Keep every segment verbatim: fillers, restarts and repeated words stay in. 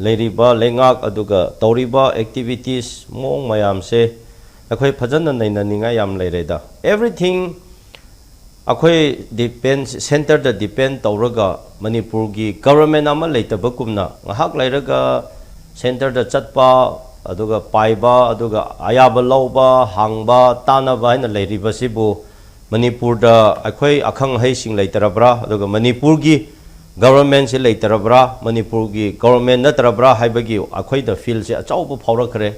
ꯂꯩꯔꯤꯕ ꯂꯩꯉꯥꯛ ꯑꯗꯨꯒ ꯇꯧꯔꯤꯕ ꯑꯦꯛꯇꯤꯚꯤꯇꯤꯁ ꯃꯑꯣꯡ ꯃꯌꯥꯝꯁꯦ ꯑꯩꯈꯣꯏ ꯐꯖꯅ ꯅꯩꯅꯅꯤꯡꯉꯥꯏ ꯌꯥꯝ ꯂꯩꯔꯦꯗ꯫ Everything ꯑꯩꯈꯣꯏ ꯗꯤꯄꯦꯟ ꯁꯦꯟꯇꯔꯗ ꯗꯤꯄꯦꯟ ꯇꯧꯔꯒ ꯃꯅꯤꯄꯨꯔꯒꯤ ꯒꯕꯔꯃꯦꯟ ꯑꯃ ꯂꯩꯇꯕꯒꯨꯝꯅ ꯉꯥꯏꯍꯥꯛ ꯂꯩꯔꯒ ꯁꯦꯟꯇꯔꯗ ꯆꯠꯄ, ꯑꯗꯨꯒ ꯄꯥꯏꯕ, ꯑꯗꯨꯒ ꯑꯌꯥꯕ ꯂꯧꯕ, ꯍꯪꯕ, ꯇꯥꯟꯅꯕ ꯍꯥꯏꯅ ꯂꯩꯔꯤꯕꯁꯤꯕꯨ ꯃꯅꯤꯄꯨꯔꯗ ꯑꯩꯈꯣꯏ ꯑꯈꯪ ꯑꯍꯩꯁꯤꯡ ꯂꯩꯇꯔꯕ꯭ꯔꯥ? ꯑꯗꯨꯒ ꯃꯅꯤꯄꯨꯔꯒꯤ ꯒꯕꯔꯃꯦꯟꯁꯤ ꯂꯩꯇꯔꯕ꯭ꯔꯥ? ꯃꯅꯤꯄꯨꯔꯒꯤ ꯒꯕꯔꯃꯦꯟ ꯅꯠꯇ꯭ꯔꯕ꯭ꯔꯥ ꯍꯥꯏꯕꯒꯤ ꯑꯩꯈꯣꯏꯗ ꯐꯤꯜꯁꯦ ꯑꯆꯧꯕ ꯐꯥꯎꯔꯛꯈ꯭ꯔꯦ꯫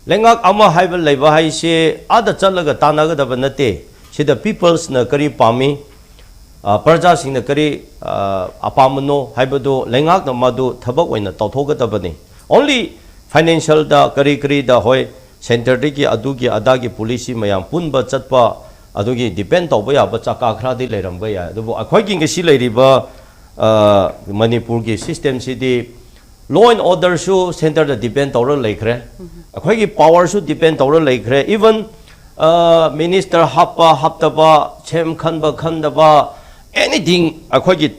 ꯂꯩꯉꯥꯛ ꯑꯃ ꯍꯥꯏꯕ ꯂꯩꯕ ꯍꯥꯏꯁꯦ ꯑꯥꯗ ꯆꯠꯂꯒ ꯇꯥꯟꯅꯒꯗꯕ ꯅꯠꯇꯦ꯫ ꯁꯤꯗ ꯄꯤꯄꯜꯁꯅ ꯀꯔꯤ ꯄꯥꯝꯃꯤ, ꯑ, ꯄ꯭ꯔꯖꯥꯁꯤꯡꯅ ꯀꯔꯤ, ꯑ, ꯑꯄꯥꯝꯕꯅꯣ ꯍꯥꯏꯕꯗꯨ ꯂꯩꯉꯥꯛꯅ ꯃꯗꯨ ꯊꯕꯛ ꯑꯣꯏꯅ ꯇꯧꯊꯣꯛꯀꯗꯕꯅꯤ꯫ Only ꯐꯥꯏꯅꯥꯟꯁꯤꯌꯦꯜꯗ ꯀꯔꯤ ꯀꯔꯤꯗ, ꯍꯣꯏ, ꯁꯦꯟꯇꯔꯗꯒꯤ ꯑꯗꯨꯒꯤ ꯑꯗꯥꯒꯤ ꯄꯣꯂꯤꯁꯤ ꯃꯌꯥꯝ ꯄꯨꯟꯕ ꯆꯠꯄ, ꯑꯗꯨꯒꯤ ꯗꯤꯄꯦꯟ ꯇꯧꯕ ꯌꯥꯕ ꯆꯀꯥ ꯈꯔꯗꯤ ꯂꯩꯔꯝꯕ ꯌꯥꯏ꯫ ꯑꯗꯨꯕꯨ ꯑꯩꯈꯣꯏꯒꯤ ꯉꯁꯤ ꯂꯩꯔꯤꯕ, ꯑ, ꯃꯅꯤꯄꯨꯔꯒꯤ ꯁꯤꯁꯇꯦꯝꯁꯤꯗꯤ ꯂꯣ ꯑꯦꯟ ꯑꯣꯔꯗꯔꯁꯨ ꯁꯦꯟꯇꯔꯗ ꯗꯤꯄꯦꯟ ꯇꯧꯔ ꯂꯩꯈ꯭ꯔꯦ꯫ ꯑꯩꯈꯣꯏꯒꯤ ꯄꯥꯋꯔꯁꯨ ꯗꯤꯄꯦꯟ ꯇꯧꯔ ꯂꯩꯈ꯭ꯔꯦ꯫ ꯏꯚꯟ ꯃꯤꯅꯤꯁꯇꯔ ꯍꯥꯞꯄ ꯍꯥꯞꯇꯕ, ꯁꯦꯝ ꯈꯟꯕ ꯈꯟꯗꯕ, ꯑꯦꯅꯤꯊꯤꯡ ꯑꯩꯈꯣꯏꯒꯤ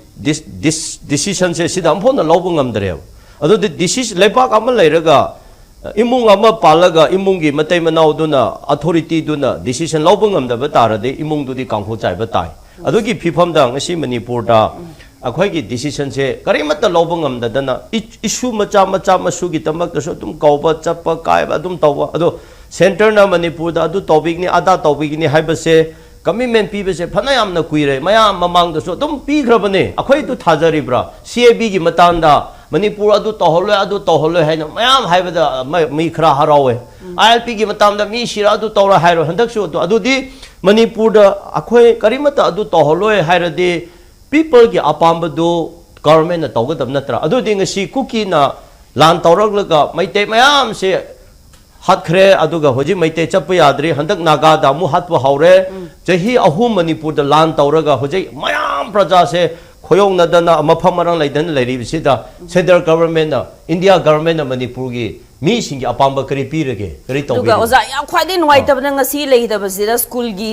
ꯗꯤꯁꯤꯁꯟꯁꯦ ꯁꯤꯗ ꯑꯃꯐꯥꯎꯅ ꯂꯧꯕ ꯉꯝꯗ꯭ꯔꯦꯕ꯫ ꯑꯗꯨꯗꯤ ꯗꯤꯁꯤꯁ ꯂꯩꯕꯥꯛ ꯑꯃ ꯂꯩꯔꯒ, ꯏꯃꯨꯡ ꯑꯃ ꯄꯥꯜꯂꯒ ꯏꯃꯨꯡꯒꯤ ꯃꯇꯩ ꯃꯅꯥꯎꯗꯨꯅ, ꯑꯣꯊꯣꯔꯤꯇꯤꯗꯨꯅ ꯗꯤꯁꯤꯁꯟ ꯂꯧꯕ ꯉꯝꯗꯕ ꯇꯥꯔꯗꯤ ꯏꯃꯨꯡꯗꯨꯗꯤ ꯀꯥꯡꯈꯨ ꯆꯥꯏꯕ ꯇꯥꯏ꯫ ꯑꯗꯨꯒꯤ ꯐꯤꯕꯝꯗ ꯉꯁꯤ ꯃꯅꯤꯄꯨꯔꯗ ꯑꯩꯈꯣꯏꯒꯤ ꯗꯤꯁꯤꯁꯟꯁꯦ ꯀꯔꯤꯃꯠꯇ ꯂꯧꯕ ꯉꯝꯗꯗꯅ, ꯏ-, ꯏꯁꯨ ꯃꯆꯥ ꯃꯆꯥ ꯃꯁꯨꯒꯤꯗꯃꯛꯇꯁꯨ ꯑꯗꯨꯝ ꯀꯧꯕ ꯆꯠꯄ ꯀꯥꯏꯕ ꯑꯗꯨꯝ ꯇꯧꯕ꯫ ꯑꯗꯣ ꯁꯦꯟꯇꯔꯅ ꯃꯅꯤꯄꯨꯔꯗ ꯑꯗꯨ ꯇꯧꯕꯤꯒꯅꯤ, ꯑꯗꯥ ꯇꯧꯕꯤꯒꯅꯤ ꯍꯥꯏꯕꯁꯦ, ꯀꯃꯤꯠꯃꯦꯟ ꯄꯤꯕꯁꯦ ꯐꯅ ꯌꯥꯝꯅ ꯀꯨꯏꯔꯦ꯫ ꯃꯌꯥꯝ ꯃꯃꯥꯡꯗꯁꯨ ꯑꯗꯨꯝ ꯄꯤꯈ꯭ꯔꯕꯅꯦ꯫ ꯑꯩꯈꯣꯏ ꯑꯗꯨ ꯊꯥꯖꯔꯤꯕ꯭ꯔꯥ? ꯁꯤ ꯑꯦ ꯕꯤꯒꯤ ꯃꯇꯥꯡꯗ ꯃꯅꯤꯄꯨꯔ ꯑꯗꯨ ꯇꯧꯍꯜꯂꯣꯏ, ꯑꯗꯨ ꯇꯧꯍꯜꯂꯣꯏ ꯍꯥꯏꯅ ꯃꯌꯥꯝ ꯍꯥꯏꯕꯗ ꯃ-, ꯃꯤ ꯈꯔ ꯍꯔꯥꯎꯋꯦ꯫ ꯑꯥꯏ ꯑꯦꯜ ꯄꯤꯒꯤ ꯃꯇꯥꯡꯗ ꯃꯤ ꯁꯤꯔ ꯑꯗꯨ ꯇꯧꯔ ꯍꯥꯏꯔꯣꯏ꯫ ꯍꯟꯗꯛꯁꯨ ꯑꯗꯨ, ꯑꯗꯨꯗꯤ ꯃꯅꯤꯄꯨꯔꯗ ꯑꯩꯈꯣꯏ ꯀꯔꯤꯃꯠꯇ ꯑꯗꯨ ꯇꯧꯍꯜꯂꯣꯏ ꯍꯥꯏꯔꯗꯤ ꯄꯤꯄꯜꯒꯤ ꯑꯄꯥꯝꯕꯗꯨ ꯒꯚꯔꯟꯃꯦꯟꯠꯅ ꯇꯧꯒꯗꯕ ꯅꯠꯇ꯭ꯔꯥ? ꯑꯗꯨꯗꯤ ꯉꯁꯤ ꯀꯨꯀꯤꯅ ꯂꯥꯟ ꯇꯧꯔꯛꯂꯒ ꯃꯩꯇꯩ ꯃꯌꯥꯝꯁꯦ ꯍꯥꯠꯈ꯭ꯔꯦ, ꯑꯗꯨꯒ ꯍꯧꯖꯤꯛ ꯃꯩꯇꯩ ꯆꯠꯄ ꯌꯥꯗ꯭ꯔꯤ, ꯍꯟꯗꯛ ꯅꯥꯒꯥꯗ ꯑꯃꯨꯛ ꯍꯥꯠꯄ ꯍꯧꯔꯦ꯫ ꯆꯍꯤ ꯑꯍꯨꯝ ꯃꯅꯤꯄꯨꯔꯗ ꯂꯥꯟ ꯇꯧꯔꯒ ꯍꯧꯖꯤꯛ ꯃꯌꯥꯝ ꯄ꯭ꯔꯖꯥꯁꯦ ꯈꯣꯌꯣꯡꯅꯗꯅ ꯃꯐꯝ ꯃꯔꯥꯡ ꯂꯩꯗꯅ ꯂꯩꯔꯤꯕꯁꯤꯗ ꯁꯦꯟꯇ꯭ꯔꯦꯜ ꯒꯚꯔꯟꯃꯦꯟꯠꯅ, ꯏꯟꯗꯤꯌꯥ ꯒꯚꯔꯟꯃꯦꯟꯠꯅ ꯃꯅꯤꯄꯨꯔꯒꯤ ꯃꯤꯁꯤꯡꯒꯤ ꯑꯄꯥꯝꯕ ꯀꯔꯤ ꯄꯤꯔꯒꯦ, ꯀꯔꯤ ꯑꯗꯨꯒ ꯇꯧꯕꯤꯔꯒꯦ? ꯑꯣꯖꯥ, ꯌꯥꯝ ꯈ꯭ꯋꯥꯏꯗꯒꯤ ꯅꯨꯡꯉꯥꯏꯇꯕꯅ ꯉꯁꯤ ꯂꯩꯇꯕꯁꯤꯗ ꯁ꯭ꯀꯨꯜꯒꯤ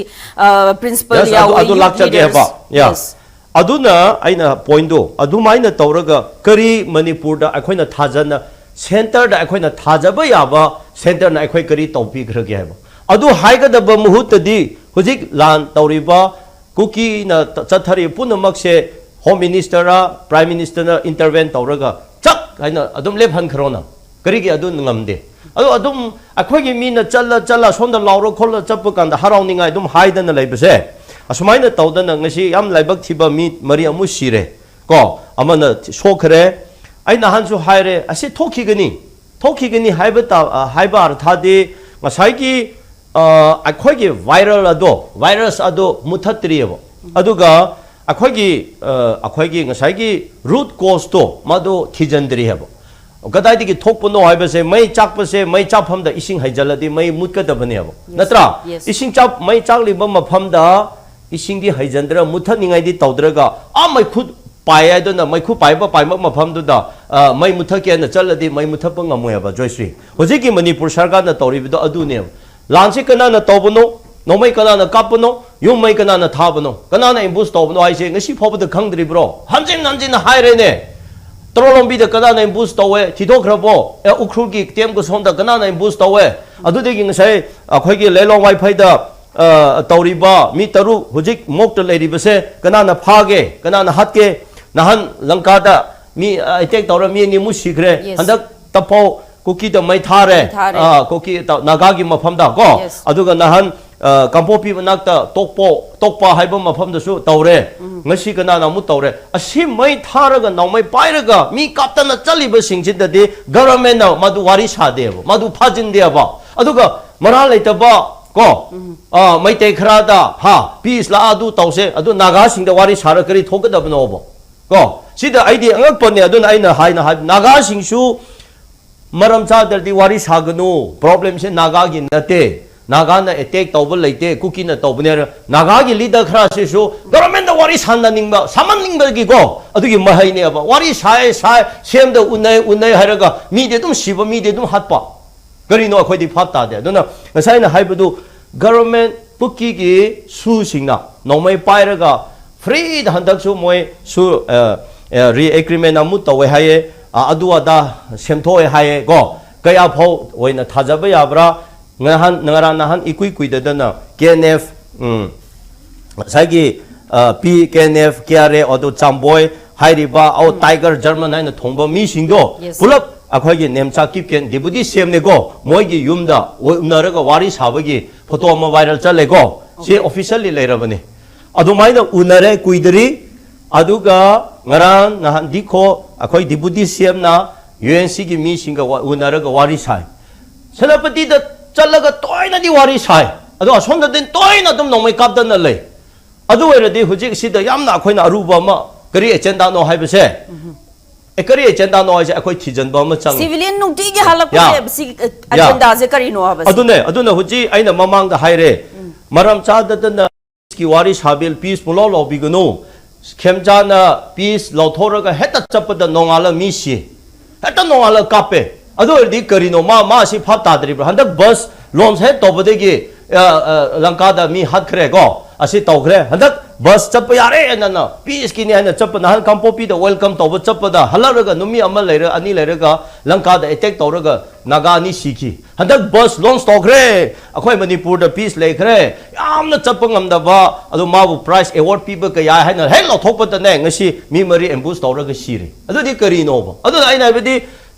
ꯄ꯭ꯔꯤꯟꯁꯤꯄꯜ Yes, ꯑꯗꯨ, ꯌꯥꯎꯋꯦ, ꯑꯗꯨ youth ꯂꯥꯛꯆꯒꯦ leaders꯫ ꯍꯥꯏꯕ꯫ Yeah. Yes. ꯑꯗꯨꯅ ꯑꯩꯅ ꯄꯣꯏꯟꯗꯣ ꯑꯗꯨꯃꯥꯏꯅ ꯇꯧꯔꯒ ꯀꯔꯤ ꯃꯅꯤꯄꯨꯔꯗ ꯑꯩꯈꯣꯏꯅ ꯊꯥꯖꯅ, ꯁꯦꯟꯇꯔꯗ ꯑꯩꯈꯣꯏꯅ ꯊꯥꯖꯕ ꯌꯥꯕ ꯁꯦꯟꯇꯔꯅ ꯑꯩꯈꯣꯏ ꯀꯔꯤ ꯇꯧꯕꯤꯈ꯭ꯔꯒꯦ ꯍꯥꯏꯕ ꯑꯗꯨ ꯍꯥꯏꯒꯗꯕ ꯃꯍꯨꯠꯇꯗꯤ, ꯍꯧꯖꯤꯛ ꯂꯥꯟ ꯇꯧꯔꯤꯕ ꯀꯨꯀꯤꯅ ꯆꯠꯊꯔꯤꯕ ꯄꯨꯝꯅꯃꯛꯁꯦ ꯍꯣꯝ ꯃꯤꯅꯤꯁꯇꯔ, ꯄ꯭ꯔꯥꯏꯝ ꯃꯤꯅꯤꯁꯇꯔꯅ ꯏꯟꯇꯔꯚꯦꯟ ꯇꯧꯔꯒ ꯆꯛ ꯍꯥꯏꯅ ꯑꯗꯨꯝ ꯂꯦꯞꯍꯟꯈ꯭ꯔꯣꯅ꯫ ꯀꯔꯤꯒꯤ ꯑꯗꯨ ꯉꯝꯗꯦ? ꯑꯗꯣ ꯑꯗꯨꯝ ꯑꯩꯈꯣꯏꯒꯤ ꯃꯤꯅ ꯆꯠꯂ ꯆꯠꯂ ꯁꯣꯝꯗ ꯂꯥꯎꯔ ꯈꯣꯠꯂ ꯆꯠꯄ ꯀꯥꯟꯗ ꯍꯔꯥꯎꯅꯤꯡꯉꯥꯏ ꯑꯗꯨꯝ ꯍꯥꯏꯗꯅ ꯂꯩꯕꯁꯦ, ꯑꯁꯨꯃꯥꯏꯅ ꯇꯧꯗꯅ ꯉꯁꯤ ꯌꯥꯝ ꯂꯥꯏꯕꯛ ꯊꯤꯕ ꯃꯤ ꯃꯔꯤ ꯑꯃꯨꯛ ꯁꯤꯔꯦ ꯀꯣ, ꯑꯃꯅ ꯁꯣꯛꯈ꯭ꯔꯦ꯫ ꯑꯩ ꯅꯍꯥꯟꯁꯨ ꯍꯥꯏꯔꯦ, ꯑꯁꯤ ꯊꯣꯛꯈꯤꯒꯅꯤ, ꯊꯣꯛꯈꯤꯒꯅꯤ ꯍꯥꯏꯕ ꯇꯥ-, ꯑ, ꯍꯥꯏꯕ ꯑꯔꯊꯥꯗꯤ ꯉꯁꯥꯏꯒꯤ, ꯑ, ꯑꯩꯈꯣꯏꯒꯤ ꯚꯥꯏꯔꯦꯜ ꯑꯗꯣ, ꯚꯥꯏꯔꯁ ꯑꯗꯣ ꯃꯨꯊꯠꯇ꯭ꯔꯤꯑꯕ꯫ ꯑꯗꯨꯒ ꯑꯩꯈꯣꯏꯒꯤ, ꯑ, ꯑꯩꯈꯣꯏꯒꯤ ꯉꯁꯥꯏꯒꯤ ꯔꯨꯠ ꯀꯣꯁꯇꯣ ꯃꯗꯨ ꯊꯤꯖꯤꯟꯗ꯭ꯔꯤ ꯍꯥꯏꯕ꯫ ꯀꯗꯥꯏꯗꯒꯤ ꯊꯣꯛꯄꯅꯣ ꯍꯥꯏꯕꯁꯦ, ꯃꯩ ꯆꯥꯛꯄꯁꯦ, ꯃꯩ ꯆꯥꯛꯐꯝꯗ ꯏꯁꯤꯡ ꯍꯩꯖꯤꯜꯂꯗꯤ ꯃꯩ ꯃꯨꯠꯀꯗꯕꯅꯦꯕ, ꯅꯠꯇ꯭ꯔꯥ? Yes. ꯏꯁꯤꯡ ꯆꯥꯛ, ꯃꯩ ꯆꯥꯛꯂꯤꯕ ꯃꯐꯝꯗ ꯏꯁꯤꯡꯗꯤ ꯍꯩꯖꯤꯟꯗ꯭ꯔ ꯃꯨꯠꯊꯠꯅꯤꯡꯉꯥꯏꯗꯤ ꯇꯧꯗ꯭ꯔꯒ, ꯑꯥ ꯃꯩꯈꯨ ꯄꯥꯏ ꯍꯥꯏꯗꯨꯅ ꯃꯩꯈꯨ ꯄꯥꯏꯕ ꯄꯥꯏꯕ ꯃꯐꯝꯗꯨꯗ, ꯑ, ꯃꯩ ꯃꯨꯠꯊꯠꯀꯦ ꯍꯥꯏꯅ ꯆꯠꯂꯗꯤ ꯃꯩ ꯃꯨꯠꯊꯠꯄ ꯉꯝꯃꯣꯏꯕ, ꯖꯣꯏꯁ꯭ꯔꯤ꯫ ꯍꯧꯖꯤꯛꯀꯤ ꯃꯅꯤꯄꯨꯔ ꯁꯔꯀꯥꯔꯅ ꯇꯧꯔꯤꯕꯗꯣ ꯑꯗꯨꯅꯦꯕ꯫ ꯂꯥꯟꯁꯤ ꯀꯅꯥꯅ ꯇꯧꯕꯅꯣ? ꯅꯣꯡꯃꯩ ꯀꯅꯥꯅ ꯀꯥꯞꯄꯅꯣ? ꯌꯨꯝ ꯃꯩ ꯀꯅꯥꯅ ꯊꯥꯕꯅꯣ? ꯀꯅꯥꯅ ꯑꯦꯝꯕꯨꯁ ꯇꯧꯕꯅꯣ ꯍꯥꯏꯁꯦ ꯉꯁꯤ ꯐꯥꯎꯕꯗ ꯈꯪꯗ꯭ꯔꯤꯕ꯭ꯔꯣ? ꯍꯟꯖꯤꯟ ꯍꯟꯖꯤꯟꯅ ꯍꯥꯏꯔꯦꯅꯦ꯫ ꯇꯔꯣ ꯂꯝꯕꯤꯗ ꯀꯅꯥꯅ ꯑꯦꯝꯕꯨꯁ ꯇꯧꯋꯦ? ꯊꯤꯗꯣꯛꯈ꯭ꯔꯕꯣ? ꯑꯦ, ꯎꯈ꯭ꯔꯨꯜꯒꯤ ꯀꯦꯝꯒ ꯁꯣꯝꯗ ꯀꯅꯥꯅ ꯑꯦꯝꯕꯨꯁ ꯇꯧꯋꯦ? ꯑꯗꯨꯗꯒꯤ ꯉꯁꯥꯏ ꯑꯩꯈꯣꯏꯒꯤ ꯂꯩꯂꯣꯡ ꯋꯥꯏꯐꯩꯗ, ꯑ, ꯇꯧꯔꯤꯕ ꯃꯤ ꯇꯔꯨꯛ ꯍꯧꯖꯤꯛ ꯃꯣꯛꯇ ꯂꯩꯔꯤꯕꯁꯦ ꯀꯅꯥꯅ ꯐꯥꯒꯦ? ꯀꯅꯥꯅ ꯍꯥꯠꯀꯦ? ꯅꯍꯥꯟ ꯂꯪꯀꯥꯗ ꯃꯤ, ꯑ, ꯑꯦꯇꯦꯛ ꯇꯧꯔ ꯃꯤ ꯑꯅꯤꯃꯨꯛ ꯁꯤꯈ꯭ꯔꯦ꯫ Yes. ꯍꯟꯗꯛ ꯇꯐꯧ ꯀꯨꯀꯤꯗ ꯃꯩ ꯊꯥꯔꯦ꯫ ꯃꯩ ꯊꯥꯔꯦ꯫ ꯑ, ꯀꯨꯀꯤ ꯇ-, ꯅꯥꯒꯥꯒꯤ ꯃꯐꯝꯗ ꯀꯣ꯫ Yes. ꯑꯗꯨꯒ ꯅꯍꯥꯟ, ꯑ, ꯀꯥꯡꯄꯣꯛꯄꯤ ꯃꯅꯥꯛꯇ ꯇꯣꯛꯄꯣ-, ꯇꯣꯛꯄ ꯍꯥꯏꯕ ꯃꯐꯝꯗꯁꯨ ꯇꯧꯔꯦ꯫ ꯎꯝ꯫ ꯉꯁꯤ ꯀꯅꯥꯅ ꯑꯃꯨꯛ ꯇꯧꯔꯦ? ꯑꯁꯤ ꯃꯩ ꯊꯥꯔꯒ ꯅꯣꯡꯃꯩ ꯄꯥꯏꯔꯒ ꯃꯤ ꯀꯥꯞꯇꯅ ꯆꯠꯂꯤꯕꯁꯤꯡꯁꯤꯗꯗꯤ ꯒꯚꯔꯟꯃꯦꯟꯅ ꯃꯗꯨ ꯋꯥꯔꯤ ꯁꯥꯗꯦꯕ, ꯃꯗꯨ ꯐꯥꯖꯤꯟꯗꯦꯕ꯫ ꯑꯗꯨꯒ ꯃꯔꯥꯜ ꯂꯩꯇꯕ ꯀꯣ, ꯎꯝ꯫ ꯑ, ꯃꯩꯇꯩ ꯈꯔꯗ, ꯍꯥ, ꯄꯤꯁ ꯂꯥꯛꯑ ꯑꯗꯨ ꯇꯧꯁꯦ, ꯑꯗꯨ ꯅꯥꯒꯥꯁꯤꯡꯗ ꯋꯥꯔꯤ ꯁꯥꯔ ꯀꯔꯤ ꯊꯣꯛꯀꯗꯕꯅꯣꯕ? ꯀꯣ, ꯁꯤꯗ ꯑꯩꯗꯤ ꯑꯉꯛꯄꯅꯦ꯫ ꯑꯗꯨꯅ ꯑꯩꯅ ꯍꯥꯏꯅ ꯍꯥꯏ, ꯅꯥꯒꯥꯁꯤꯡꯁꯨ ꯃꯔꯝ ꯆꯥꯗ꯭ꯔꯗꯤ ꯋꯥꯔꯤ ꯁꯥꯒꯅꯨ꯫ ꯄ꯭ꯔꯣꯕ꯭ꯂꯦꯝꯁꯦ ꯅꯥꯒꯥꯒꯤ ꯅꯠꯇꯦ꯫ ꯅꯥꯒꯥꯅ ꯑꯦꯇꯦꯛ ꯇꯧꯕ ꯂꯩꯇꯦ, ꯀꯨꯀꯤꯅ ꯇꯧꯕꯅꯦ ꯍꯥꯏꯔ, ꯅꯥꯒꯥꯒꯤ ꯂꯤꯗꯔ ꯈꯔꯁꯤꯁꯨ ꯒꯚꯔꯟꯃꯦꯟꯗ ꯋꯥꯔꯤ ꯁꯥꯟꯅꯅꯤꯡꯕ, ꯁꯥꯃꯟꯅꯤꯡꯕꯒꯤꯀꯣ, ꯑꯗꯨꯒꯤ ꯃꯍꯩꯅꯦꯕ꯫ ꯋꯥꯔꯤ ꯁꯥꯏ, ꯁꯥꯏ, ꯁꯦꯝꯗ ꯎꯅꯩ, ꯎꯅꯩ ꯍꯥꯏꯔꯒ ꯃꯤꯗꯤ ꯑꯗꯨꯝ ꯁꯤꯕ, ꯃꯤꯗꯤ ꯑꯗꯨꯝ ꯍꯥꯠꯄ꯫ ꯀꯔꯤꯅꯣ ꯑꯩꯈꯣꯏꯗꯤ ꯚꯥꯞ ꯇꯥꯗꯦ꯫ ꯑꯗꯨꯅ ꯉꯁꯥꯏ ꯑꯩꯅ ꯍꯥꯏꯕꯗꯨ, ꯒꯚꯔꯟꯃꯦꯟ ꯀꯨꯀꯤꯒꯤ ꯁꯨꯁꯤꯡꯅ ꯅꯣꯡꯃꯩ ꯄꯥꯏꯔꯒ ꯐ꯭ꯔꯤꯗ ꯍꯟꯗꯛꯁꯨ ꯃꯣꯏꯁꯨ ꯔꯤ ꯑꯦꯒ꯭ꯔꯤꯃꯦꯟ ꯑꯃꯨꯛ ꯇꯧꯋꯦ ꯍꯥꯏꯌꯦ꯫ ꯑ, ꯑꯗꯨ ꯑꯗꯥ ꯁꯦꯝꯗꯣꯛꯑꯦ ꯍꯥꯏꯌꯦ ꯀꯣ꯫ ꯀꯌꯥ ꯐꯥꯎ ꯑꯣꯏꯅ ꯊꯥꯖꯕ ꯌꯥꯕ꯭ꯔꯥ? ꯉꯍꯥꯟ, ꯉꯔꯥꯡ ꯅꯍꯥꯟ ꯏꯀꯨꯏ ꯀꯨꯏꯗꯗꯅ ꯀꯦ ꯑꯦꯟ ꯑꯦꯐ, ꯎꯝ, ꯉꯁꯥꯏꯒꯤ, uh, P, K N F, K R A, ꯑꯗꯨ ꯆꯥꯝꯕꯣꯏ ꯍꯥꯏꯔꯤꯕ, ꯑꯧ, ꯇꯥꯏꯒꯔ ꯖꯔꯃꯟ ꯍꯥꯏꯅ ꯊꯣꯡꯕ ꯃꯤꯁꯤꯡꯗꯣ, ꯌꯦꯁ꯫ ꯄꯨꯂꯞ ꯑꯩꯈꯣꯏꯒꯤ ꯅꯦꯝꯆꯥ ꯀꯤꯞꯀꯦꯟ ꯗꯤꯄꯨꯇꯤ ꯁꯤ ꯑꯦꯝꯅꯦꯀꯣ, ꯃꯣꯏꯒꯤ ꯌꯨꯝꯗ ꯎꯅꯔꯒ ꯋꯥꯔꯤ ꯁꯥꯕꯒꯤ ꯐꯣꯇꯣ ꯑꯃ ꯚꯥꯏꯔꯦꯜ ꯆꯠꯂꯦꯀꯣ꯫ ꯁꯤ ꯑꯣꯐꯤꯁꯤꯌꯦꯜꯂꯤ ꯂꯩꯔꯕꯅꯤ꯫ ꯑꯗꯨꯃꯥꯏꯅ ꯎꯅꯔꯦ ꯀꯨꯏꯗ꯭ꯔꯤ꯫ ꯑꯗꯨꯒ ꯉꯔꯥꯡ ꯅꯍꯥꯟ ꯗꯤꯈꯣ ꯑꯩꯈꯣꯏ ꯗꯤꯄꯨꯇꯤ ꯁꯤ ꯑꯦꯝꯅ ꯌꯨ ꯑꯦꯟ ꯁꯤꯒꯤ ꯃꯤꯁꯤꯡꯒ ꯋꯥ-, ꯎꯅꯔꯒ ꯋꯥꯔꯤ ꯁꯥꯏ꯫ ꯁꯦꯅꯥꯄꯇꯤꯗ ꯆꯠꯂꯒ ꯇꯣꯏꯅꯗꯤ ꯋꯥꯔꯤ ꯁꯥꯏ꯫ ꯑꯗꯣ ꯑꯁꯣꯝꯗꯗꯤ ꯇꯣꯏꯅ ꯑꯗꯨꯝ ꯅꯣꯡꯃꯩ ꯀꯥꯞꯇꯅ ꯂꯩ꯫ ꯑꯗꯨ ꯑꯣꯏꯔꯗꯤ ꯍꯧꯖꯤꯛ ꯁꯤꯗ ꯌꯥꯝꯅ ꯑꯩꯈꯣꯏꯅ ꯑꯔꯨꯕ ꯑꯃ, ꯀꯔꯤ ꯑꯦꯖꯦꯟꯗꯥꯅꯣ ꯍꯥꯏꯕꯁꯦ, ꯑꯦ, ꯀꯔꯤ ꯑꯦꯖꯦꯟꯗꯥꯅꯣ ꯍꯥꯏꯁꯦ ꯑꯩꯈꯣꯏ ꯊꯤꯖꯤꯟꯕ ꯑꯃ ꯆꯪꯉꯤ꯫ ꯁꯤꯚꯤꯂꯤꯌꯟ ꯅꯨꯡꯇꯤꯒꯤ ꯍꯜꯂꯛꯄꯁꯦ, ꯌꯥ꯫ ꯁꯤ, ꯑ, ꯌꯥ꯫ ꯑꯦꯖꯦꯟꯗꯥꯁꯦ ꯀꯔꯤꯅꯣ ꯍꯥꯏꯕꯁꯦ? ꯑꯗꯨꯅꯦ, ꯑꯗꯨꯅ ꯍꯧꯖꯤꯛ ꯑꯩꯅ ꯃꯃꯥꯡꯗ ꯍꯥꯏꯔꯦ, ꯃꯔꯝ ꯆꯥꯗꯗꯅ ꯀꯤ ꯋꯥꯔꯤ ꯁꯥꯕꯤꯜ ꯄꯤꯁ ꯄꯨꯂꯥꯎ ꯂꯥꯎꯕꯤꯒꯅꯨ꯫ ꯈꯦꯝꯆꯥꯅ ꯄꯤꯁ ꯂꯧꯊꯣꯛꯔꯒ ꯍꯦꯛꯇ ꯆꯠꯄꯗ ꯅꯣꯡꯉꯥꯜꯂ ꯃꯤ ꯁꯤ꯫ ꯍꯦꯛꯇ ꯅꯣꯡꯉꯥꯜꯂ ꯀꯥꯞꯄꯦ꯫ ꯑꯗꯨ ꯑꯣꯏꯔꯗꯤ ꯀꯔꯤꯅꯣ ꯃꯥ, ꯃꯥ ꯑꯁꯤ ꯚꯥꯞ ꯇꯥꯗ꯭ꯔꯤꯕ꯭ꯔꯥ? ꯍꯟꯗꯛ ꯕꯁ ꯂꯣꯟꯁ ꯍꯦꯛ ꯇꯧꯕꯗꯒꯤ, ꯑ, ꯑ, ꯂꯪꯀꯥꯗ ꯃꯤ ꯍꯥꯠꯈ꯭ꯔꯦ ꯀꯣ, ꯑꯁꯤ ꯇꯧꯈ꯭ꯔꯦ꯫ ꯍꯟꯗꯛ ꯕꯁ ꯆꯠꯄ ꯌꯥꯔꯦ ꯍꯥꯏꯅ ꯄꯤꯁꯀꯤꯅꯤ ꯍꯥꯏꯅ ꯆꯠꯄ, ꯅꯍꯥꯟ ꯀꯥꯡꯄꯣꯛꯄꯤꯗ ꯋꯦꯜꯀꯝ ꯇꯧꯕ ꯆꯠꯄꯗ ꯍꯜꯂꯛꯂꯒ ꯅꯨꯃꯤꯠ ꯑꯃ ꯂꯩꯔ, ꯑꯅꯤ ꯂꯩꯔꯒ ꯂꯪꯀꯥꯗ ꯑꯦꯇꯦꯛ ꯇꯧꯔꯒ ꯅꯥꯒꯥ ꯑꯅꯤ ꯁꯤꯈꯤ꯫ ꯍꯟꯗꯛ ꯕꯁ ꯂꯣꯟꯁ ꯇꯧꯈ꯭ꯔꯦ꯫ ꯑꯩꯈꯣꯏ ꯃꯅꯤꯄꯨꯔꯗ ꯄꯤꯁ ꯂꯩꯈ꯭ꯔꯦ꯫ ꯌꯥꯝꯅ ꯆꯠꯄ ꯉꯝꯗꯕ, ꯑꯗꯨ ꯃꯥꯕꯨ ꯄ꯭ꯔꯥꯏꯖ ꯑꯦꯋꯥꯔꯗ ꯄꯤꯕ ꯀꯌꯥ ꯍꯥꯏꯅ ꯍꯦꯛ ꯂꯧꯊꯣꯛꯄꯗꯅꯦ, ꯉꯁꯤ ꯃꯤ ꯃꯔꯤ ꯑꯦꯝꯕꯨꯁ ꯇꯧꯔꯒ ꯁꯤꯔꯦ꯫ ꯑꯗꯨꯗꯤ ꯀꯔꯤꯅꯣꯕ? ꯑꯗꯨꯅ ꯑꯩꯅ ꯍꯥꯏꯕꯗꯤ,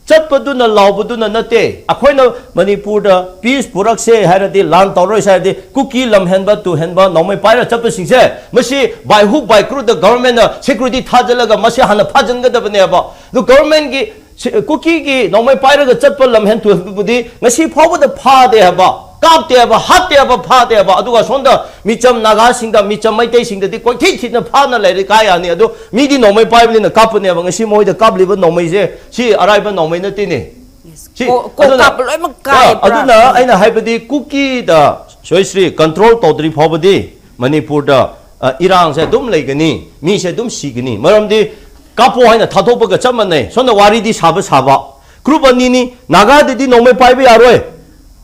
ꯆꯠꯄꯗꯨꯅ ꯂꯥꯎꯕꯗꯨꯅ ꯅꯠꯇꯦ꯫ ꯑꯩꯈꯣꯏꯅ ꯃꯅꯤꯄꯨꯔꯗ ꯄꯤꯁ ꯄꯨꯔꯛꯁꯦ ꯍꯥꯏꯔꯗꯤ, ꯂꯥꯟ ꯇꯧꯔꯣꯏꯁꯦ ꯍꯥꯏꯔꯗꯤ, ꯀꯨꯀꯤ ꯂꯝꯍꯦꯟꯕ ꯇꯨꯍꯦꯟꯕ ꯅꯣꯡꯃꯩ ꯄꯥꯏꯔ ꯆꯠꯄꯁꯤꯡꯁꯦ, ꯃꯁꯤ by hook by crookꯗ ꯒꯚꯔꯟꯃꯦꯟꯠꯅ ꯁꯦꯀ꯭ꯌꯨꯔꯤꯇꯤ ꯊꯥꯖꯤꯜꯂꯒ ꯃꯁꯤ ꯍꯥꯟꯅ ꯐꯥꯖꯤꯟꯒꯗꯕꯅꯦꯕ꯫ ꯑꯗꯨ ꯒꯚꯔꯟꯃꯦꯟꯠꯀꯤ ꯁꯤ-, ꯀꯨꯀꯤꯒꯤ ꯅꯣꯡꯃꯩ ꯄꯥꯏꯔꯒ ꯆꯠꯄ ꯂꯝꯍꯦꯟ ꯇꯨꯍꯦꯟꯕꯕꯨꯗꯤ ꯉꯁꯤ ꯐꯥꯎꯕꯗ ꯐꯥꯗꯦ ꯍꯥꯏꯕ, ꯀꯥꯞꯇꯦ ꯍꯥꯏꯕ, ꯍꯥꯠꯇꯦ ꯍꯥꯏꯕ, ꯐꯥꯗꯦ ꯍꯥꯏꯕ꯫ ꯑꯗꯨꯒ ꯁꯣꯝꯗ ꯃꯤꯆꯝ ꯅꯥꯒꯥꯁꯤꯡꯗ, ꯃꯤꯆꯝ ꯃꯩꯇꯩꯁꯤꯡꯗꯗꯤ ꯀꯣꯏꯊꯤ ꯊꯤꯗꯅ ꯐꯥꯅ ꯂꯩꯔꯦ, ꯀꯥ ꯌꯥꯅꯤ꯫ ꯑꯗꯨ ꯃꯤꯗꯤ ꯅꯣꯡꯃꯩ ꯄꯥꯏꯕꯅꯤꯅ ꯀꯥꯞꯄꯅꯦꯕ꯫ ꯉꯁꯤ ꯃꯣꯏꯗ ꯀꯥꯞꯂꯤꯕ ꯅꯣꯡꯃꯩꯁꯦ ꯁꯤ ꯑꯔꯥꯏꯕ ꯅꯣꯡꯃꯩ ꯅꯠꯇꯦꯅꯦ꯫ ꯁꯤ, ꯀꯣ-, ꯀꯣꯛ ꯑꯗꯨꯅ, ꯀꯥꯞꯄ ꯂꯣꯏꯅꯃꯛ ꯀꯥꯏ ꯑ, ꯄꯨꯔꯥ꯫ ꯑꯗꯨꯅ ꯑꯩꯅ ꯍꯥꯏꯕꯗꯤ ꯀꯨꯀꯤꯗ ꯁꯣꯏꯁ꯭ꯔꯤ ꯀꯟꯇ꯭ꯔꯣꯜ ꯇꯧꯗ꯭ꯔꯤ ꯐꯥꯎꯕꯗꯤ ꯃꯅꯤꯄꯨꯔꯗ, ꯑ, ꯏꯔꯥꯡꯁꯦ ꯑꯗꯨꯝ ꯂꯩꯒꯅꯤ, ꯃꯤꯁꯦ ꯑꯗꯨꯝ ꯁꯤꯒꯅꯤ꯫ ꯃꯔꯝꯗꯤ ꯀꯥꯞꯄꯣ ꯍꯥꯏꯅ ꯊꯥꯗꯣꯛꯄꯒ ꯆꯞ ꯃꯥꯟꯅꯩ꯫ ꯁꯣꯝꯗ ꯋꯥꯔꯤꯗꯤ ꯁꯥꯕ ꯁꯥꯕ꯫ ꯒ꯭ꯔꯨꯞ ꯑꯅꯤꯅꯤ, ꯅꯥꯒꯥꯗꯗꯤ ꯅꯣꯡꯃꯩ ꯄꯥꯏꯕ ꯌꯥꯔꯣꯏ꯫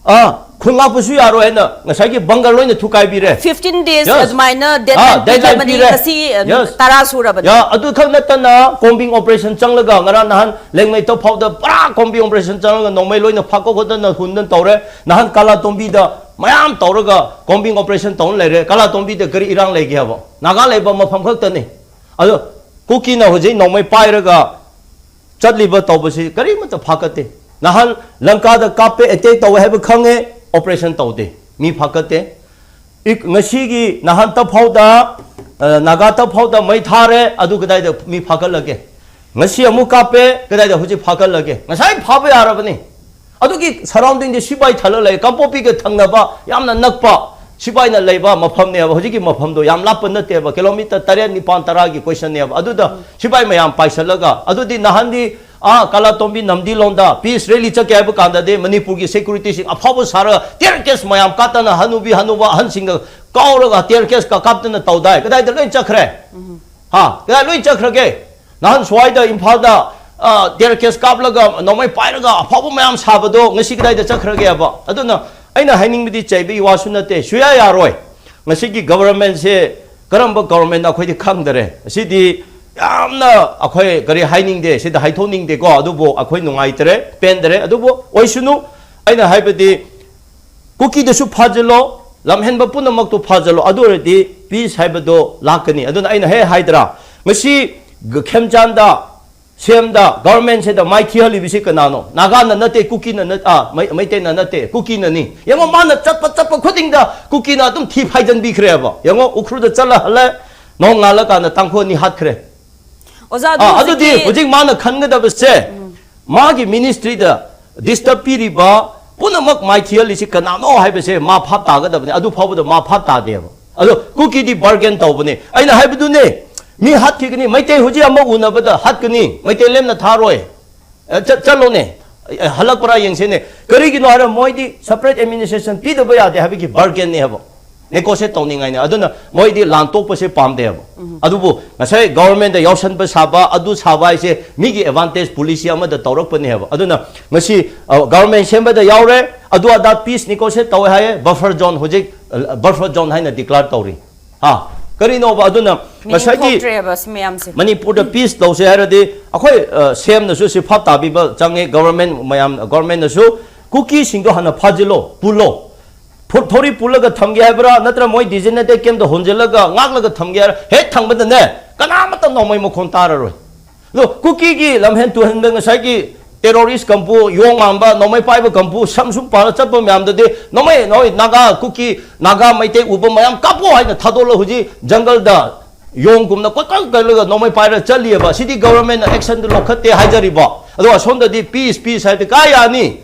ꯑ, ꯈꯨꯟ ꯉꯥꯛꯄꯁꯨ ꯌꯥꯔꯣꯏ ꯍꯥꯏꯅ ꯉꯁꯥꯏꯒꯤ ꯕꯪꯒꯔ ꯂꯣꯏꯅ ꯊꯨꯀꯥꯏꯕꯤꯔꯦ꯫ Fifteen days Yes. ꯑꯗꯨꯃꯥꯏꯅ ꯑꯥ, ꯗꯦꯗꯂꯥꯏꯟ deadline ꯄꯤꯔꯕꯅꯤ꯫ ꯄꯤꯔꯦ꯫ ꯉꯁꯤ ꯑ, Yes. ꯇꯔꯥ ꯁꯨꯔꯕꯅꯤ꯫ ꯌꯥ, ꯑꯗꯨ ꯈꯛ ꯅꯠꯇꯅ ꯀꯣꯝꯕꯤꯡ ꯑꯣꯄꯔꯦꯁꯟ ꯆꯪꯂꯒ ꯉꯔꯥꯡ ꯅꯍꯥꯟ ꯂꯦꯡꯃꯩ ꯇꯐꯥꯎꯗ ꯄꯨꯔꯥ ꯀꯣꯝꯕꯤꯡ ꯑꯣꯄꯔꯦꯁꯟ ꯆꯪꯂꯒ ꯅꯣꯡꯃꯩ ꯂꯣꯏꯅ ꯐꯥꯀꯣꯛ ꯈꯣꯠꯇꯅ ꯍꯨꯟꯗꯅ ꯇꯧꯔꯦ꯫ ꯅꯍꯥꯟ ꯀꯥꯂꯥꯇꯣꯝꯕꯤꯗ ꯃꯌꯥꯝ ꯇꯧꯔꯒ ꯀꯣꯝꯕꯤꯡ ꯑꯣꯄꯔꯦꯁꯟ ꯇꯧꯅ ꯂꯩꯔꯦ꯫ ꯀꯥꯂꯥꯇꯣꯝꯕꯤꯗ ꯀꯔꯤ ꯏꯔꯥꯡ ꯂꯩꯒꯦ ꯍꯥꯏꯕ? ꯅꯥꯒꯥ ꯂꯩꯕ ꯃꯐꯝ ꯈꯛꯇꯅꯤ꯫ ꯑꯗꯣ ꯀꯨꯀꯤꯅ ꯍꯧꯖꯤꯛ ꯅꯣꯡꯃꯩ ꯄꯥꯏꯔꯒ ꯆꯠꯂꯤꯕ ꯇꯧꯕꯁꯤ ꯀꯔꯤꯃꯠꯇ ꯐꯥꯀꯠꯇꯦ꯫ ꯅꯍꯥꯟ ꯂꯪꯀꯥꯗ ꯀꯥꯞꯄꯦ, ꯑꯦꯇꯦꯛ ꯇꯧꯋꯦ ꯍꯥꯏꯕ ꯈꯪꯉꯦ, ꯑꯣꯄꯔꯦꯁꯟ ꯇꯧꯗꯦ, ꯃꯤ ꯐꯥꯀꯠꯇꯦ꯫ ꯏꯛ-, ꯉꯁꯤꯒꯤ ꯅꯍꯥꯟ ꯇꯐꯥꯎꯗ, ꯑ, ꯅꯥꯒꯥ ꯇꯐꯥꯎꯗ ꯃꯩ ꯊꯥꯔꯦ, ꯑꯗꯨ ꯀꯗꯥꯏꯗ ꯃꯤ ꯐꯥꯀꯠꯂꯒꯦ? ꯉꯁꯤ ꯑꯃꯨꯛ ꯀꯥꯞꯄꯦ, ꯀꯗꯥꯏꯗ ꯍꯧꯖꯤꯛ ꯐꯥꯀꯠꯂꯒꯦ? ꯉꯁꯥꯏ ꯐꯥꯕ ꯌꯥꯔꯕꯅꯤ꯫ ꯑꯗꯨꯒꯤ ꯁꯔꯥꯎꯟꯗꯤꯡꯗꯤ ꯁꯤꯐꯥꯏ ꯊꯜꯂ ꯂꯩ꯫ ꯀꯥꯡꯄꯣꯛꯄꯤꯒ ꯊꯪꯅꯕ ꯌꯥꯝꯅ ꯅꯛꯄ ꯁꯤꯐꯥꯏꯅ ꯂꯩꯕ ꯃꯐꯝꯅꯦꯕ꯫ ꯍꯧꯖꯤꯛꯀꯤ ꯃꯐꯝꯗꯣ ꯌꯥꯝ ꯂꯥꯞꯄ ꯅꯠꯇꯦꯕ, ꯀꯤꯂꯣꯃꯤꯇꯔ ꯇꯔꯦꯠ, ꯅꯤꯄꯥꯟ, ꯇꯔꯥꯒꯤ ꯀꯣꯏꯁꯟꯅꯦꯕ꯫ ꯑꯗꯨꯗ ꯁꯤꯐꯥꯏ ꯃꯌꯥꯝ ꯄꯥꯏꯁꯜꯂꯒ, ꯑꯗꯨꯗꯤ ꯅꯍꯥꯟꯗꯤ ꯑꯥ ꯀꯥꯂꯥꯇꯣꯝꯕꯤ ꯅꯝꯗꯤꯂꯣꯡꯗ ꯄꯤꯁ ꯔꯦꯂꯤ ꯆꯠꯀꯦ ꯍꯥꯏꯕ ꯀꯥꯟꯗꯗꯤ ꯃꯅꯤꯄꯨꯔꯒꯤ ꯁꯦꯀ꯭ꯌꯨꯔꯤꯇꯤꯁꯤꯡ ꯑꯐꯥꯎꯕ ꯁꯥꯔꯒ ꯇꯤꯌꯔ ꯒꯦꯁ ꯃꯌꯥꯝ ꯀꯥꯞꯇꯅ ꯍꯅꯨꯕꯤ ꯍꯅꯨꯕ ꯑꯍꯟꯁꯤꯡꯒ ꯀꯥꯎꯔꯒ ꯇꯤꯌꯔ ꯒꯦꯁ ꯀ ꯀꯥꯞꯇꯅ ꯇꯧꯗꯥꯏ? ꯀꯗꯥꯏꯗ ꯂꯣꯏ ꯆꯠꯈ꯭ꯔꯦ? ꯍꯥ, ꯀꯗꯥꯏ ꯂꯣꯏ ꯆꯠꯈ꯭ꯔꯒꯦ? ꯅꯍꯥꯟ ꯁ꯭ꯋꯥꯏꯗ ꯏꯝꯐꯥꯜꯗ ꯇꯤꯌꯔ ꯒꯦꯁ ꯀꯥꯞꯂꯒ ꯅꯣꯡꯃꯩ ꯄꯥꯏꯔꯒ ꯑꯐꯥꯎꯕ ꯃꯌꯥꯝ ꯁꯥꯕꯗꯣ ꯉꯁꯤ ꯀꯗꯥꯏꯗ ꯆꯠꯈ꯭ꯔꯒꯦꯕ? ꯑꯗꯨꯅ ꯑꯩꯅ ꯍꯥꯏꯅꯤꯡꯕꯗꯤ ꯆꯩꯕꯒꯤ ꯋꯥꯁꯨ ꯅꯠꯇꯦ, ꯁꯨꯌꯥ ꯌꯥꯔꯣꯏ꯫ ꯉꯁꯤꯒꯤ ꯒꯕꯔꯃꯦꯟꯁꯦ ꯀꯔꯝꯕ ꯒꯕꯔꯃꯦꯟ ꯑꯩꯈꯣꯏꯗꯤ ꯈꯪꯗꯔꯦ꯫ ꯑꯁꯤꯗꯤ ꯌꯥꯝꯅ ꯑꯩꯈꯣꯏ ꯀꯔꯤ ꯍꯥꯏꯅꯤꯡꯗꯦ, ꯁꯤꯗ ꯍꯥꯏꯊꯣꯛꯅꯤꯡꯗꯦꯀꯣ꯫ ꯑꯗꯨꯕꯨ ꯑꯩꯈꯣꯏ ꯅꯨꯡꯉꯥꯏꯇꯔꯦ, ꯄꯦꯟꯗꯔꯦ꯫ ꯑꯗꯨꯕꯨ ꯑꯣꯏꯁꯅꯨ, ꯑꯩꯅ ꯍꯥꯏꯕꯗꯤ ꯀꯨꯀꯤꯗꯁꯨ ꯐꯥꯖꯤꯜꯂꯣ, ꯂꯝꯍꯦꯟꯕ ꯄꯨꯝꯅꯃꯛꯇꯨ ꯐꯥꯖꯤꯜꯂꯣ, ꯑꯗꯨ ꯑꯣꯏꯔꯗꯤ ꯄꯤꯁ ꯍꯥꯏꯕꯗꯣ ꯂꯥꯛꯀꯅꯤ꯫ ꯑꯗꯨꯅ ꯑꯩꯅ ꯍꯦꯛ ꯍꯥꯏꯗ꯭ꯔꯥ, ꯉꯁꯤ ꯒ-, ꯈꯦꯝꯆꯥꯟꯗ, ꯁꯦꯝꯗ, ꯒꯚꯔꯟꯃꯦꯟꯁꯤꯗ ꯃꯥꯏ ꯊꯤꯍꯜꯂꯤꯕꯁꯤ ꯀꯅꯥꯅꯣ? ꯅꯥꯒꯥꯅ ꯅꯠꯇꯦ, ꯀꯨꯀꯤꯅ ꯅꯠ-, ꯑ, ꯃꯩ-, ꯃꯩꯇꯩꯅ ꯅꯠꯇꯦ, ꯀꯨꯀꯤꯅꯅꯤ꯫ ꯌꯦꯡꯉꯣ, ꯃꯥꯅ ꯆꯠꯄ ꯆꯠꯄ ꯈꯨꯗꯤꯡꯗ ꯀꯨꯀꯤꯅ ꯑꯗꯨꯝ ꯊꯤ ꯐꯥꯏꯖꯟꯕꯤꯈ꯭ꯔꯦꯕ꯫ ꯌꯦꯡꯉꯣ, ꯎꯈ꯭ꯔꯨꯜꯗ ꯆꯠꯂ ꯍꯜꯂꯦ, ꯅꯣꯡ ꯉꯥꯜꯂꯀꯥꯟꯗ ꯇꯥꯡꯈꯨꯜ ꯑꯅꯤ ꯍꯥꯠꯈ꯭ꯔꯦ꯫ ꯑꯣꯖꯥ, ꯑꯗꯨ ꯑꯥ, ꯑꯗꯨꯗꯤ ꯍꯧꯖꯤꯛꯀꯤ ꯍꯧꯖꯤꯛ ꯃꯥꯅ ꯈꯟꯒꯗꯕꯁꯦ, ꯃꯥꯒꯤ ꯃꯤꯅꯤꯁꯇ꯭ꯔꯤꯗ ꯗꯤꯁꯇꯔꯕ ꯄꯤꯔꯤꯕ ꯄꯨꯝꯅꯃꯛ ꯃꯥꯏꯊꯤꯍꯜꯂꯤꯁꯤ ꯀꯅꯥꯅꯣ ꯍꯥꯏꯕꯁꯦ ꯃꯥ ꯚꯥꯞ ꯇꯥꯒꯗꯕꯅꯤ꯫ ꯑꯗꯨ ꯐꯥꯎꯕꯗ ꯃꯥ ꯚꯥꯞ ꯇꯥꯗꯦꯕ꯫ ꯑꯗꯣ ꯀꯨꯀꯤꯗꯤ ꯕꯥꯔꯒꯦꯟ ꯇꯧꯕꯅꯤ꯫ ꯑꯩꯅ ꯍꯥꯏꯕꯗꯨꯅꯦ, ꯃꯤ ꯍꯥꯠꯈꯤꯒꯅꯤ, ꯃꯩꯇꯩ ꯍꯧꯖꯤꯛ ꯑꯃ ꯎꯅꯕꯗ ꯍꯥꯠꯀꯅꯤ, ꯃꯩꯇꯩ ꯂꯦꯝꯅ ꯊꯥꯔꯣꯏ꯫ ꯑ, ꯆꯠ-, ꯆꯠꯂꯣꯅꯦ, ꯑ, ꯍꯜꯂꯛꯄ꯭ꯔꯥ ꯌꯦꯡꯁꯤꯅꯦ꯫ ꯀꯔꯤꯒꯤꯅꯣ ꯍꯥꯏꯔ ꯃꯣꯏꯗꯤ ꯁꯄꯔꯦꯠ ꯑꯦꯗꯃꯤꯅꯤꯁꯇ꯭ꯔꯦꯁꯟ ꯄꯤꯗꯕ ꯌꯥꯗꯦ ꯍꯥꯏꯕꯒꯤ ꯕꯥꯔꯒꯦꯟꯅꯦ ꯍꯥꯏꯕ꯫ Negotiate ꯇꯧꯅꯤꯡꯉꯥꯏꯅꯦ꯫ ꯑꯗꯨꯅ ꯃꯣꯏꯗꯤ ꯂꯥꯟ ꯇꯣꯛꯄꯁꯦ ꯄꯥꯝꯗꯦꯕ꯫ ꯑꯗꯨꯕꯨ ꯉꯁꯥꯏ government ꯇ ꯌꯥꯎꯁꯟꯕ ꯁꯥꯕ, ꯑꯗꯨ ꯁꯥꯕ ꯍꯥꯏꯁꯦ ꯃꯤꯒꯤ advantage policy ꯑꯃꯗ ꯇꯧꯔꯛꯄꯅꯦꯕ꯫ ꯑꯗꯨꯅ ꯉꯁꯤ, ꯑ, government ꯁꯦꯝꯕꯗ ꯌꯥꯎꯔꯦ, ꯑꯗꯨ ꯑꯗꯥ peace negotiate ꯇꯧꯋꯦ ꯍꯥꯏꯌꯦ, buffer zone ꯍꯧꯖꯤꯛ, ꯑ, buffer zone ꯍꯥꯏꯅ declare ꯇꯧꯔꯤ꯫ ꯍꯥ? ꯀꯔꯤꯅꯣꯕ? ꯑꯗꯨꯅ ꯃꯤꯅꯤꯡ ꯉꯁꯥꯏꯒꯤ ꯊꯣꯛꯇ꯭ꯔꯦꯕ ꯁꯤ ꯃꯌꯥꯝꯁꯦ꯫ ꯃꯅꯤꯄꯨꯔꯗ peace ꯇꯧꯁꯦ ꯍꯥꯏꯔꯗꯤ ꯑꯩꯈꯣꯏ, ꯑ, ꯁꯦꯝꯅꯁꯨ ꯁꯤ ꯚꯥꯞ ꯇꯥꯕꯤꯕ ꯆꯪꯉꯦ, government ꯃꯌꯥꯝ, government ꯅꯁꯨ ꯀꯨꯀꯤꯁꯤꯡꯗꯣ ꯍꯥꯟꯅ ꯐꯥꯖꯤꯜꯂꯣ, ꯄꯨꯜꯂꯣ꯫ ꯐꯨ-, ꯊꯧꯔꯤ ꯄꯨꯜꯂꯒ ꯊꯝꯒꯦ ꯍꯥꯏꯕ꯭ꯔꯥ, ꯅꯠꯇ꯭ꯔ ꯃꯣꯏ designated camp ꯇ ꯍꯣꯟꯖꯤꯜꯂꯒ ꯉꯥꯛꯂꯒ ꯊꯝꯒꯦ ꯍꯥꯏꯔ, ꯍꯦꯛ ꯊꯝꯕꯗꯅꯦ ꯀꯅꯥꯃꯠꯇ ꯅꯣꯡꯃꯩ ꯃꯈꯣꯟ ꯇꯥꯔꯔꯣꯏ꯫ ꯑꯗꯣ ꯀꯨꯀꯤꯒꯤ ꯂꯝꯍꯦꯟ ꯇꯨꯍꯟꯕ ꯉꯁꯥꯏꯒꯤ terrorist ꯀꯥꯡꯕꯨ, ꯌꯣꯡ ꯃꯥꯟꯕ, ꯅꯣꯡꯃꯩ ꯄꯥꯏꯕ ꯀꯥꯡꯕꯨ, ꯁꯝ ꯁꯨꯝ ꯄꯥꯜꯂ ꯆꯠꯄ ꯃꯌꯥꯝꯗꯨꯗꯤ ꯅꯣꯡꯃꯩ, ꯅꯣꯏ ꯅꯥꯒꯥ, ꯀꯨꯀꯤ, ꯅꯥꯒꯥ, ꯃꯩꯇꯩ ꯎꯕ ꯃꯌꯥꯝ ꯀꯥꯞꯄꯣ ꯍꯥꯏꯅ ꯊꯥꯗꯣꯛꯂꯒ ꯍꯧꯖꯤꯛ ꯖꯪꯒꯜꯗ ꯌꯣꯡꯒꯨꯝꯅ ꯀꯣꯏꯀꯣꯏ ꯀꯣꯏꯂꯒ ꯅꯣꯡꯃꯩ ꯄꯥꯏꯔ ꯆꯠꯂꯤꯑꯕ꯫ ꯁꯤꯗꯤ government ꯅ action ꯗꯨ ꯂꯧꯈꯠꯇꯦ ꯍꯥꯏꯖꯔꯤꯕꯣ꯫ ꯑꯗꯣ ꯑꯁꯣꯝꯗꯗꯤ peace, peace ꯍꯥꯏꯗꯤ ꯀꯥꯏ ꯌꯥꯅꯤ?